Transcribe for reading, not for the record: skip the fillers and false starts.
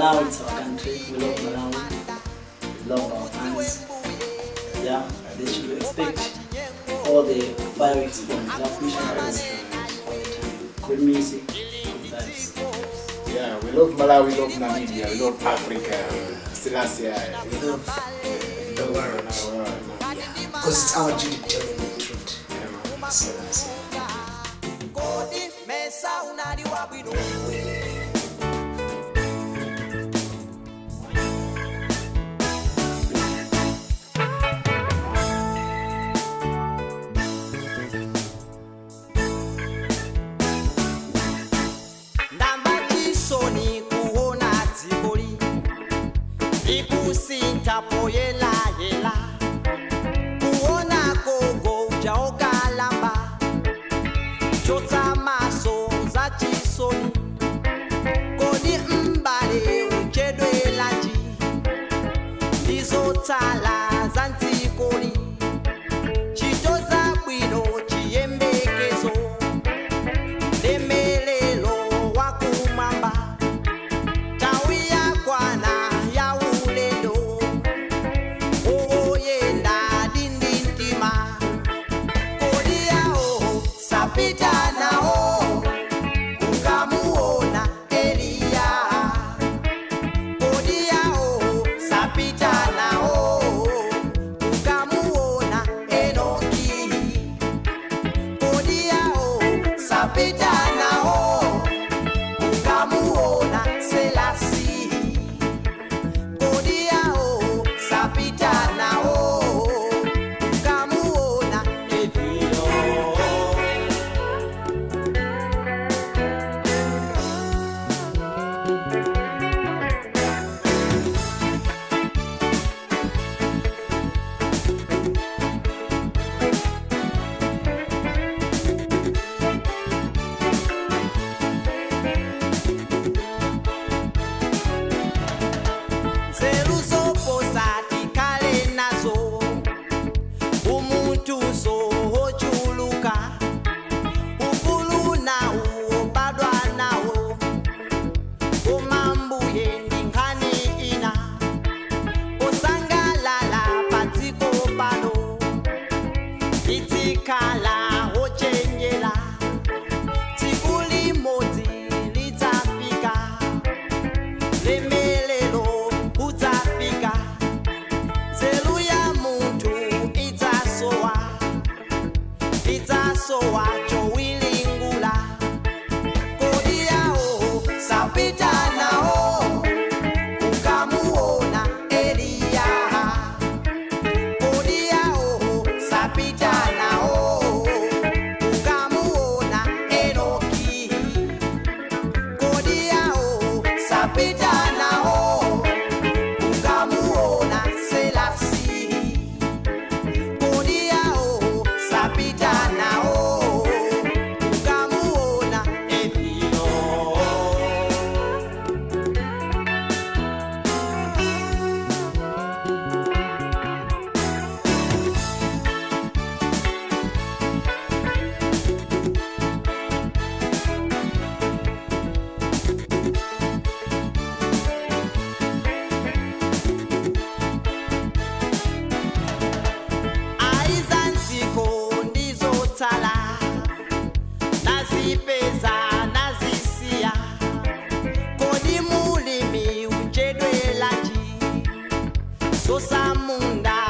Malawi is our country. We love Malawi. We love our fans. Yeah, they should expect all the fireworks from Love Missionaries all the time. Good music, good vibes. Yeah, we love Malawi, we love Namibia, we love Africa, Selassie. We love the world. Because it's our duty to tell them the truth. Selassie. Kodi mesa unali wabwino. Ndamba chisoni kuona dzikoli ikusintha poyelayela kuona gogo ujaokalamba chotsa maso za chisoni kodi mbale uchedwelanji ndizotsala za ndzikoli chito zabwino chiyembekezo lemelelo wakumwamba tawi yakwana ya ulendo owoyenda dindintima kodi yawo sapita nawo ukamuona Eliya kodi yawo sapita nawo ukamuona Enoki kodi yawo sapita nawo ukamuona Selasi kodi yawo sapita nawo ukamuona Evio. Nzeru zoposa tikhale nazo umuntu sowochuluka ufulu nawo obadwa nawo koma mbuye ndi nkhani ina osangalala padziko pano tizikhala ochenjera tsiku limodzi lidzafika lemelelo udzafika nzeru ya munthu idzasowa idzasowa chowilingula kodi yawo sapita nawo ukamuona Eliya kodi yawo sapita nawo ukamuona Enoki kodi yawo sapita nawo ukamuona Selasi kodi yawo sapita nawo ukamuona Evio. Aizanziko ndizotsala nazipeza nazisiya kodi mulimi uchedwelanji sosamunda.